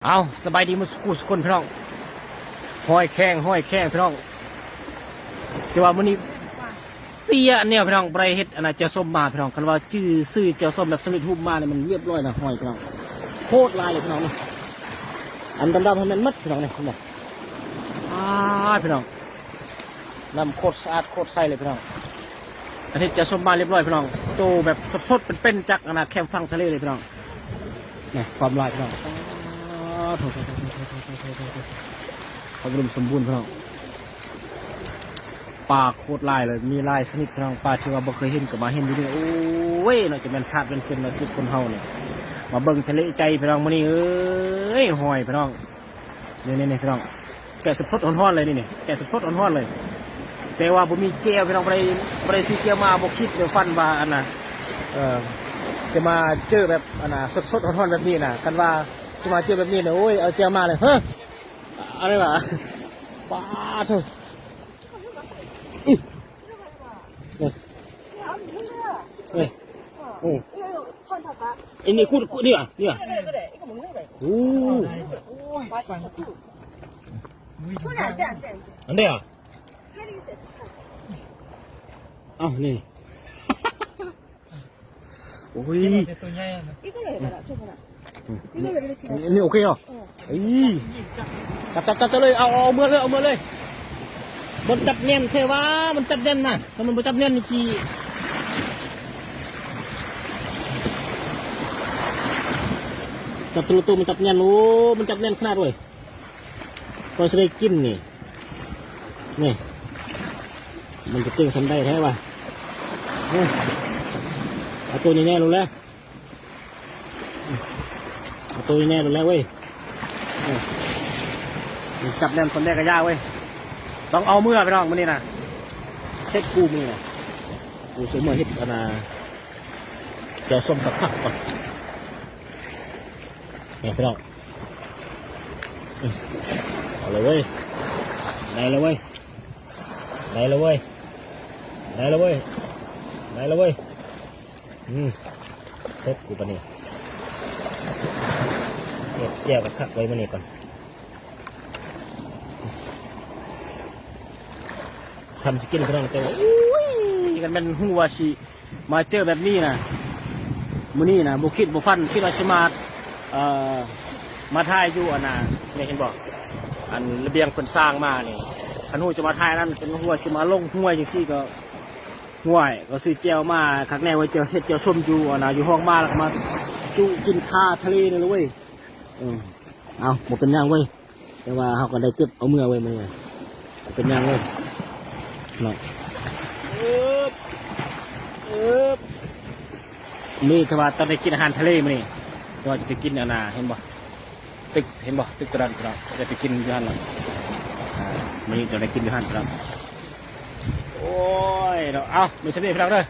ເອົາ ສະບາຍດີໝົດສູ່ຄົນພີ່ນ້ອງ ຫ້ອຍແຂ້ງ ຫ້ອຍແຂ້ງພີ່ນ້ອງ ແຕ່ວ່າມື້ນີ້ເສຍແນວພີ່ນ້ອງ ບໍ່ໄດ້ເຮັດອັນນ່າ ແຈ່ວສົ້ມມາພີ່ນ້ອງ ຄັນວ່າຈື່ຊື່ແຈ່ວສົ້ມແບບສຳເລັດຮູບມານີ້ ມັນລຽບລ້ອຍນະ ຫ້ອຍພີ່ນ້ອງ ໂຄດຫຼາຍເລີຍພີ່ນ້ອງ ອັນດຳໆ ໃຫ້ມັນໝົດພີ່ນ້ອງ ນີ້ເຫັນບໍ່ ອ້າຍ ພີ່ນ້ອງ ນ້ຳໂຄດສະອາດ ໂຄດໃສເລີຍພີ່ນ້ອງ ອັນເຮັດຈາສົມມາລຽບລ້ອຍພີ່ນ້ອງ ໂຕແບບສົດໆ ເປັນໆ ຈາກອັນນ່າ ແຄມຝັ່ງທະເລເລີຍພີ່ນ້ອງ ນີ້ ຄວາມຫຼາຍພີ່ນ້ອງ ໂອ້ໂຫ ຄວາມອຸດົມສົມບູນພີ່ນ້ອງ ປາໂຄດຫຼາຍເລີຍ ມີຫຼາຍຊະນິດພີ່ນ້ອງ ປາທີ່ວ່າບໍ່ເຄີຍເຫັນກໍມາເຫັນຢູ່ນີ້ ໂອ້ຍ ເນາະ ຈະແມ່ນຊາດແມ່ນເຊັນເນາະ ຊີວິດຄົນເຮົານີ້ ມາເບິ່ງທະເລໃຈພີ່ນ້ອງ ມື້ນີ້ເອີຍ ຫ້ອຍພີ່ນ້ອງ ນີ້ໆ ພີ່ນ້ອງ ແກະສົດໆ ຮ້ອນໆ ເລີຍນີ້ ແກະສົດໆ ຮ້ອນໆ ເລີຍ ແຕ່ວ່າບໍ່ມີແຈ່ວພີ່ນ້ອງ ບໍ່ໄດ້ ບໍ່ໄດ້ຊື້ແຈ່ວມາ ບໍ່ຄິດບໍ່ຝັນວ່າອັນນ່າ ເອີ ຈະມາເຈີແບບອັນນ່າ ສົດໆ ຮ້ອນໆ ແບບນີ້ນະ ຄັນວ່າຊິມາເຈີແບບນີ້ນະ ໂອ້ຍ ເອົາແຈ່ວມາເລີຍ ເຮີ ອັນນີ້ວ່າ ປາໂທ້ ເອີ ເອີ 어. 이거, 이거, 이거, 한, 한, 한. 이거, 이거, 이거, 이거. 오. 오, 맛있어. 오. 손에 안 돼, 안 돼, 안 돼. 안 돼요? 살이 있어요. 아, 네. 오이. 이거, 이거, 이거, 이거. 이걸로 이렇게. ນີ້ໂອເຄເນາະ ເອີ ຈັບ ຈັບ ຈັບເລີຍ ເອົາ ເອົາເມືອເລີຍ ເອົາເມືອເລີຍ ມັນຈັບແໜ້ນແທ້ຫວາ ມັນຈັບແໜ້ນນະ ຖ້າມັນບໍ່ຈັບແໜ້ນນີ້ຊິ ຈັບໂຕ ໂຕ ມັນຈັບແໜ້ນ ໂອ້ ມັນຈັບແໜ້ນຂະໜາດເວີຍ ກວ່າຊິໄດ້ກິນນີ້ ນີ້ ມັນຈະເກັ່ງສ່ຳໃດແທ້ຫວາ ເອີ ເອົາໂຕໃຫຍ່ໆ ໂລດແຫຼະ. ເອົາໂຕແນ່ໂລດແຫຼະເວີຍ ເອີ ຈັບແໜ້ນສ່ຳໃດກະຢ່າເວີຍ ຕ້ອງເອົາເມືອພີ່ນ້ອງມື້ນີ້ນະ ເຮັດກູມື້ນີ້ນະ ກູຊິເມືອເຮັດອັນນ່າ ແຈ່ວສົ້ມຄັກໆ ກ່ອນ ນີ້ພີ່ນ້ອງ ເອົາເລີຍເວີຍ ໄດ້ແລ້ວເວີຍ ໄດ້ແລ້ວເວີຍ ໄດ້ແລ້ວເວີຍ ໄດ້ແລ້ວເວີຍ. ອືມ ເສັດກູປານນີ້ ເຮັດແຈ່ວຄັກໆ ໄວ້ມື້ນີ້ກ່ອນ ຊ່ຳຊິກິນພີ່ນ້ອງ ແຕ່ວ່າ ໂອ້ຍ ຄັນແມ່ນຮູ້ວ່າຊິມາເຈີແບບນີ້ນະ ມື້ນີ້ນະ ບໍ່ຄິດບໍ່ຝັນ ຄິດວ່າຊິມາ ເອີ ມາຖ່າຍຢູ່ອັນນ່າ ນີ້ເຫັນບໍ່ ອັນລະບຽງເພິ່ນສ້າງມານີ້ ຄັນຮູ້ຈະມາຖ່າຍນັ້ນ ຄັນຮູ້ວ່າຊິມາລົງຫ້ວຍຈັ່ງຊີ້ກໍ ຫ້ວຍ ກໍຊື້ແຈ່ວມາຄັກແນ່ເວີຍ ແຈ່ວເຮັດແຈ່ວສົ້ມຢູ່ອັນນ່າ ຢູ່ຫ້ອງມາ ແລ້ວກໍມາຈຸກິນຄາທະເລນີ້ເລີຍເວີຍ ເອີ ເອົາ ບໍ່ເປັນຫຍັງເວີຍ ແຕ່ວ່າເຮົາກໍໄດ້ເກັບເອົາເມືອເວີຍ ມື້ນີ້ບໍ່ເປັນຫຍັງເວີຍເນາະ ເອີບ ເອີບ ມື້ນີ້ຖືວ່າຕ້ອງໄດ້ກິນອາຫານທະເລມື້ນີ້ ແຕ່ວ່າຈະໄປກິນອັນນ່າ ເຫັນບໍ່ ຕຶກ ເຫັນບໍ່ ຕຶກໂຕນັ້ນພີ່ນ້ອງ ຈະໄປກິນຢູ່ຫັ້ນລະ ມື້ນີ້ຈະໄດ້ກິນຢູ່ຫັ້ນພີ່ນ້ອງ ໂອ້ຍເນາະ ເອົາ ມີສ່ຳນີ້ພີ່ນ້ອງເດີ.